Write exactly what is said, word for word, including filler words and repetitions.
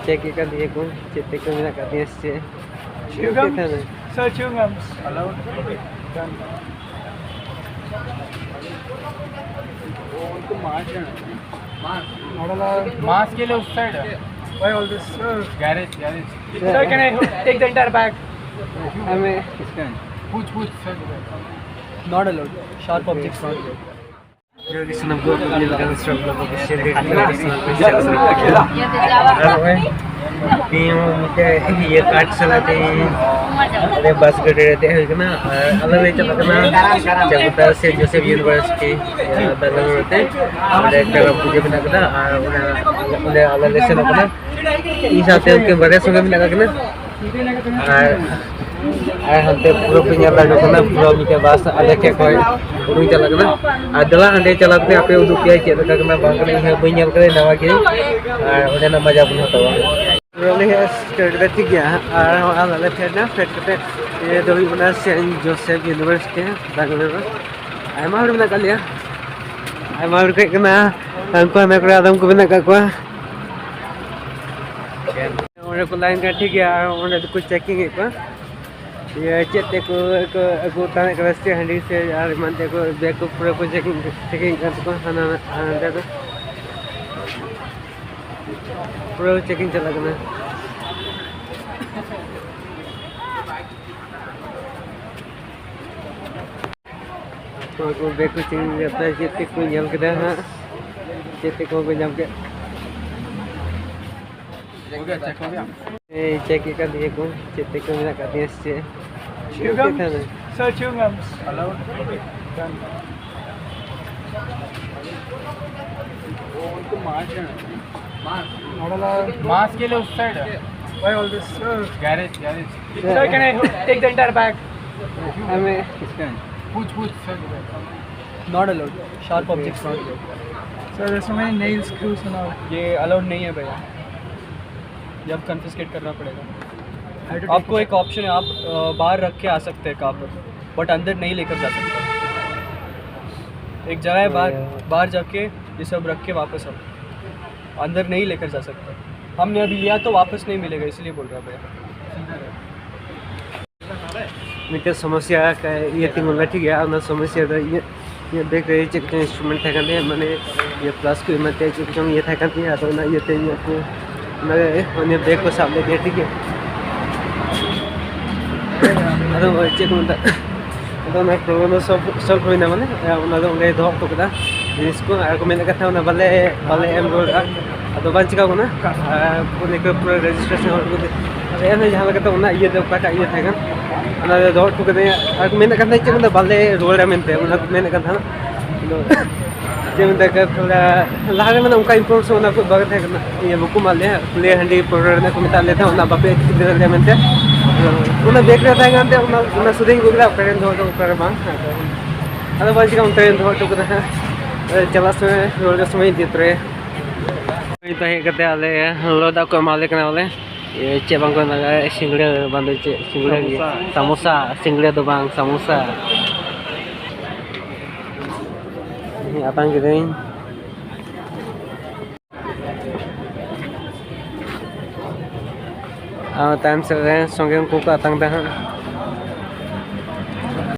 Check ᱮᱫ ᱠᱟᱱ ᱛᱤᱧᱟᱹ ᱠᱚ, ᱪᱮᱫ ᱛᱮᱠᱚ ᱢᱮᱱᱟᱜ ᱟᱠᱟᱫ ᱛᱤᱧᱟᱹ ᱥᱮ ᱪᱮᱫ᱾ Chewing gums? Sir, chewing gums. Hello. Mask के लिए उस साइड है। Why all this? Sir, garage, garage. Sir, can I take the entire bag? हमें पूछ, पूछ, sir. Not allowed. Sharp objects not allowed. जो कि सुनम को अपने लगा, सुनम को किसी ने देखा, सुनम को किसी ने देखा। ᱟᱨ ᱱᱚᱜᱼᱚᱭ ᱛᱮᱦᱮᱧ ᱢᱤᱫᱴᱮᱡ ᱤᱭᱟᱹ ᱠᱟᱴ ᱥᱟᱞᱟᱜ ᱛᱮ ᱟᱞᱮ ᱵᱟᱥ ᱜᱟᱹᱰᱤ ᱨᱮ ᱫᱮᱡ ᱦᱩᱭ ᱠᱟᱱᱟ᱾ ᱟᱨ ᱟᱞᱮ ᱞᱮ ᱪᱟᱞᱟᱜ ᱠᱟᱱᱟ ᱪᱟᱠᱩᱞᱟ ᱥᱮᱱᱴ ᱡᱳᱥᱮᱯᱷ ᱤᱭᱩᱱᱤᱵᱷᱟᱨᱥᱤᱴᱤ, ᱵᱮᱝᱜᱟᱞᱩᱨᱩ ᱛᱮ᱾ ᱚᱸᱰᱮ ᱠᱟᱨᱟᱢ ᱯᱩᱡᱟᱹ ᱢᱮᱱᱟᱜ ᱠᱟᱫᱟ᱾ ᱟᱨ ᱚᱸᱰᱮ, ᱚᱸᱰᱮ ᱟᱞᱮ ᱞᱮ ᱥᱮᱱᱚᱜ ᱠᱟᱱᱟ᱾ ᱤᱧ ᱥᱟᱶᱛᱮ ᱩᱱᱠᱤᱱ ᱵᱟᱨᱭᱟ ᱥᱚᱸᱜᱮ ᱢᱮᱱᱟᱜ ᱠᱟᱜ ᱠᱤᱱᱟ᱾ ᱟᱨ, ᱟᱨ ᱦᱟᱱᱛᱮ ᱯᱩᱨᱟᱹ ᱯᱮ ᱧᱮᱞ ᱫᱟᱲᱮᱭᱟᱜ ᱠᱟᱱᱟ, ᱯᱩᱨᱟᱹ ᱢᱤᱫᱴᱮᱱ ᱵᱟᱥ ᱟᱞᱮ ᱴᱷᱮᱡ ᱠᱷᱚᱡ ᱩᱰᱩᱠ ᱪᱟᱞᱟᱜ ᱠᱟᱱᱟ᱾ ᱟᱨ ᱫᱮᱞᱟ ᱦᱟᱸᱰᱮ ᱪᱟᱞᱟᱣ ᱠᱟᱛᱮ ᱟᱯᱮ ᱩᱫᱩᱜ ᱯᱮᱭᱟ ᱪᱮᱫ ᱞᱮᱠᱟ ᱠᱟᱱᱟ ᱵᱟᱝ ᱠᱟᱱᱟ, ᱤᱧ ᱦᱚᱸ ᱵᱟᱹᱧ ᱧᱮᱞ ᱠᱟᱫᱟ, ᱱᱟᱣᱟ ᱜᱮ᱾ ᱟᱨ ᱚᱸᱰᱮᱱᱟᱜ ᱢᱟᱡᱟ ᱵᱚᱱ ᱦᱟᱛᱟᱣᱟ᱾ ᱯᱩᱨᱟᱹ ᱞᱮ ᱥᱮᱴᱮᱨ ᱠᱮᱫᱟ, ᱴᱷᱤᱠ ᱜᱮᱭᱟ᱾ ᱟᱨ ᱟᱞᱮ ᱯᱷᱮᱰ ᱱᱟ, ᱯᱷᱮᱰ ᱠᱟᱛᱮ ᱱᱤᱭᱟᱹ ᱫᱚ ᱦᱩᱭᱩᱜ ᱠᱟᱱᱟ ᱥᱮᱱᱴ ᱡᱳᱥᱮᱯᱷ ᱤᱭᱩᱱᱤᱵᱷᱟᱨᱥᱤᱴᱤ, ᱵᱮᱝᱜᱟᱞᱩᱨᱩ᱾ ᱟᱭᱢᱟ ᱦᱚᱲ ᱢᱮᱱᱟᱜ ᱠᱟᱜ ᱞᱮᱭᱟ, ᱟᱭᱢᱟ ᱦᱚᱲ ᱠᱚ ᱦᱮᱡ ᱠᱟᱱᱟ᱾ ᱩᱱᱠᱩ ᱦᱟᱱᱟ ᱠᱚᱨᱮ ᱟᱫᱚᱢ ᱠᱚ ᱢᱮᱱᱟᱜ ᱠᱟᱜ ᱠᱚᱣᱟ᱾ ᱚᱸᱰᱮ ᱠᱚ ᱞᱟᱭᱤᱱ ᱠᱟᱱᱟ, ᱴᱷᱤᱠ ᱜᱮᱭᱟ, ᱟᱨ ᱚᱸᱰᱮ ᱫᱚᱠᱚ ᱪᱮᱠᱤᱝ ᱮᱫ ᱠᱚᱣᱟ᱾ ᱤᱭᱟᱹ, ᱪᱮᱫ ᱛᱮᱠᱚ ᱠᱚ ᱟᱹᱜᱩ ᱛᱟᱦᱮᱸ ᱠᱟᱱᱟ ᱥᱮ ᱦᱟᱺᱰᱤ ᱥᱮ ᱟᱨ ᱮᱢᱟᱱ ᱛᱮᱠᱚ, ᱵᱮᱜᱽ ᱠᱚ ᱯᱩᱨᱟᱹ ᱠᱚ ᱪᱮᱠᱤᱝ, ᱪᱮᱠᱤᱝ ᱮᱫ ᱠᱟᱱ ᱛᱟᱠᱚᱣᱟ ᱦᱟᱱᱟ ᱦᱟᱱᱛᱮ ᱫᱚ᱾ ᱯᱩᱨᱟᱹ ᱪᱮᱠᱤᱝ ᱪᱟᱞᱟᱜ ᱠᱟᱱᱟ᱾ ᱱᱚᱣᱟ ᱠᱚ ᱵᱮᱜᱽ ᱠᱚ ᱪᱮᱠᱤᱝ ᱠᱟᱛᱮ ᱪᱮᱫ ᱛᱮᱠᱚ ᱧᱮᱞ ᱠᱮᱫᱟ ᱦᱟᱸᱜ, ᱪᱮᱫ ᱛᱮᱠᱚ ᱠᱚ ᱧᱟᱢ ᱠᱮᱫ᱾ ᱮᱭ, ᱪᱮᱠ ᱮᱫ ᱠᱟᱱ ᱛᱤᱧᱟᱹ ᱠᱚ, ᱪᱮᱫ ᱛᱮᱠᱚ ᱢᱮᱱᱟᱜ ᱟᱠᱟᱫ ᱛᱤᱧᱟᱹ ᱥᱮ ᱪᱮᱫ᱾ Chewing gums? Sir, chewing gums. Hello. Mask के लिए उस साइड है। Why all this? Sir, garage, garage. Sir, can I take the entire bag? हमें पूछ, पूछ, sir. Not allowed. Sharp objects not allowed. Sir, there's so many nails, screws and all. ये allowed नहीं है भैया, ये अब कन्फिस्केट करना पड़ेगा। आपको एक ऑप्शन है, आप अ, बाहर रख के आ सकते हैं कार पर, बट अंदर नहीं लेकर जा सकते। एक जगह है बाहर, बाहर जाके ये सब रख के वापस आओ, अंदर नहीं लेकर जा सकते। हमने अभी लिया तो वापस नहीं मिलेगा, इसलिए बोल रहा भैया। ᱢᱤᱫᱴᱮᱱ ᱥᱚᱢᱚᱥᱥᱟ ᱤᱭᱟᱹ ᱛᱤᱸᱜᱩᱱᱟ, ᱴᱷᱤᱠ ᱜᱮᱭᱟ᱾ ᱚᱱᱟ ᱥᱚᱢᱚᱥᱥᱟ ᱫᱚ ᱤᱧᱟᱹᱜ ᱤᱧᱟᱹᱜ ᱵᱮᱜᱽ ᱨᱮ ᱪᱮᱫ ᱠᱚᱪᱚᱝ ᱤᱱᱥᱴᱨᱩᱢᱮᱱᱴ ᱛᱟᱦᱮᱸ ᱠᱟᱱ ᱛᱤᱧᱟᱹ, ᱢᱟᱱᱮ ᱤᱭᱟᱹ ᱯᱞᱟᱥ ᱠᱚ ᱮᱢᱟᱱ ᱛᱮᱭᱟᱜ ᱪᱮᱫ ᱠᱚᱪᱚᱝ ᱤᱭᱟᱹ ᱛᱟᱦᱮᱸ ᱠᱟᱱ ᱛᱤᱧᱟᱹ᱾ ᱟᱫᱚ ᱚᱱᱟ ᱤᱭᱟᱹᱛᱮ ᱤᱧᱟᱹᱜ ᱠᱚ ᱚᱱᱟ ᱚᱱᱟ ᱵᱮᱜᱽ ᱠᱚ ᱥᱟᱵ ᱞᱮᱫ ᱛᱤᱧᱟᱹ, ᱴᱷᱤᱠ ᱜᱮᱭᱟ᱾ ᱟᱫᱚ ᱪᱮᱫ ᱠᱚ ᱢᱮᱛᱟᱜ, ᱟᱫᱚ ᱚᱱᱟ ᱯᱨᱚᱵᱞᱮᱢ ᱫᱚ ᱥᱚᱞᱵᱷ ᱥᱚᱞᱵᱷ ᱦᱩᱭᱱᱟ, ᱢᱟᱱᱮ ᱚᱱᱟ ᱫᱚ ᱚᱸᱰᱮ ᱫᱚᱦᱚ ᱦᱚᱴᱚ ᱠᱟᱫᱟ ᱡᱤᱱᱤᱥ ᱠᱚ᱾ ᱟᱨ ᱠᱚ ᱢᱮᱱᱮᱫ ᱠᱟᱱ ᱛᱟᱦᱮᱸᱫ ᱚᱱᱟ ᱵᱟᱞᱮ ᱵᱟᱞᱮ ᱮᱢ ᱨᱩᱣᱟᱹᱲᱟ, ᱟᱫᱚ ᱵᱟᱝ ᱪᱤᱠᱟ ᱠᱟᱱᱟ᱾ ᱟᱨ ᱯᱩᱨᱟᱹ ᱯᱩᱨᱟᱹ ᱨᱮᱡᱤᱥᱴᱨᱮᱥᱚᱱ ᱦᱚᱴᱚ ᱠᱟᱛᱮ, ᱟᱫᱚ ᱮᱱᱦᱚᱸ ᱡᱟᱦᱟᱸ ᱞᱮᱠᱟᱛᱮ ᱚᱱᱟ ᱤᱭᱟᱹ ᱫᱚ ᱚᱠᱟᱴᱟᱜ ᱤᱭᱟᱹ ᱛᱟᱦᱮᱸ ᱠᱟᱱ, ᱚᱱᱟ ᱫᱚ ᱫᱚᱦᱚ ᱦᱚᱴᱚ ᱠᱟᱹᱫᱟᱹᱧ᱾ ᱟᱨ ᱠᱚ ᱢᱮᱱᱮᱫ ᱠᱟᱱ ᱛᱟᱦᱮᱸᱫ ᱪᱮᱫ ᱠᱚ ᱢᱮᱱᱫᱟ, ᱵᱟᱞᱮ ᱨᱩᱣᱟᱹᱲᱟ ᱢᱮᱱᱛᱮ ᱚᱱᱟ ᱠᱚ ᱢᱮᱱᱮᱫ ᱠᱟᱱ ᱛᱟᱦᱮᱸᱫ᱾ ᱟᱫᱚ ᱪᱮᱫ ᱢᱮᱱᱫᱟ ᱠᱟ-, ᱛᱷᱚᱲᱟ ᱞᱟᱦᱟ ᱨᱮ ᱢᱟᱱᱮ ᱚᱱᱠᱟ ᱤᱱᱯᱷᱚᱨᱢᱮᱥᱚᱱ ᱚᱱᱟ ᱠᱚ ᱵᱟᱝ ᱛᱟᱦᱮᱸ ᱠᱟᱱᱟ, ᱤᱭᱟᱹ ᱵᱟᱠᱚ ᱮᱢᱟᱜ ᱞᱮᱭᱟ, ᱠᱷᱟᱹᱞᱤ ᱦᱟᱺᱰᱤ ᱯᱟᱹᱣᱨᱟᱹ ᱨᱮᱱᱟᱜ ᱠᱚ ᱢᱮᱛᱟᱜ ᱞᱮ ᱛᱟᱦᱮᱸᱫ, ᱚᱱᱟ ᱵᱟᱯᱮ ᱤᱫᱤ ᱫᱟᱲᱮᱭᱟᱜᱼᱟ ᱢᱮᱱᱛᱮ᱾ ᱚᱱᱟ ᱵᱮᱜᱽ ᱨᱮ ᱛᱟᱦᱮᱸ ᱠᱟᱱᱛᱮ ᱚᱱᱟ ᱚᱱᱟ ᱥᱩᱫᱷᱟᱹᱧ ᱟᱹᱜᱩ ᱠᱮᱫᱟ, ᱚᱠᱟᱨᱮᱧ ᱫᱚᱦᱚ ᱦᱚᱴᱚ ᱚᱠᱟᱨᱮ ᱵᱟᱝ᱾ ᱟᱫᱚ ᱵᱟᱝ ᱪᱤᱠᱟ, ᱚᱱᱛᱮ ᱨᱮᱧ ᱫᱚᱦᱚ ᱦᱚᱴᱚ ᱠᱟᱫᱟ ᱦᱟᱸᱜ᱾ ᱪᱟᱞᱟᱜ ᱥᱚᱢᱚᱭ ᱨᱩᱣᱟᱹᱲ ᱥᱚᱢᱚᱭ ᱤᱫᱤ ᱛᱚᱨᱟᱭᱟ᱾ ᱱᱤᱛ ᱦᱮᱡ ᱠᱟᱛᱮ ᱟᱞᱮ ᱞᱚᱞᱚ ᱫᱟᱜ ᱠᱚ ᱮᱢᱟᱞᱮ ᱠᱟᱱᱟ ᱵᱚᱞᱮ᱾ ᱤᱭᱟᱹ, ᱪᱮᱫ ᱵᱟᱝ ᱠᱚ ᱢᱮᱛᱟᱜᱼᱟ, ᱥᱤᱸᱜᱲᱟᱹ ᱵᱟᱝ ᱫᱚ ᱪᱮᱫ, ᱥᱤᱸᱜᱲᱟᱹ ᱜᱮ᱾ ᱥᱟᱢᱳᱥᱟ᱾ ᱥᱟᱢᱳᱥᱟ, ᱥᱤᱸᱜᱲᱟᱹ ᱫᱚ ᱵᱟᱝ, ᱥᱟᱢᱳᱥᱟ᱾ ᱟᱛᱟᱝ ᱠᱤᱫᱟᱹᱧ᱾ ᱟᱨ ᱛᱟᱭᱚᱢ ᱥᱮᱫ ᱨᱮ ᱥᱚᱸᱜᱮ ᱩᱱᱠᱩ ᱠᱚ ᱟᱛᱟᱝ ᱫᱟ ᱦᱟᱸᱜ᱾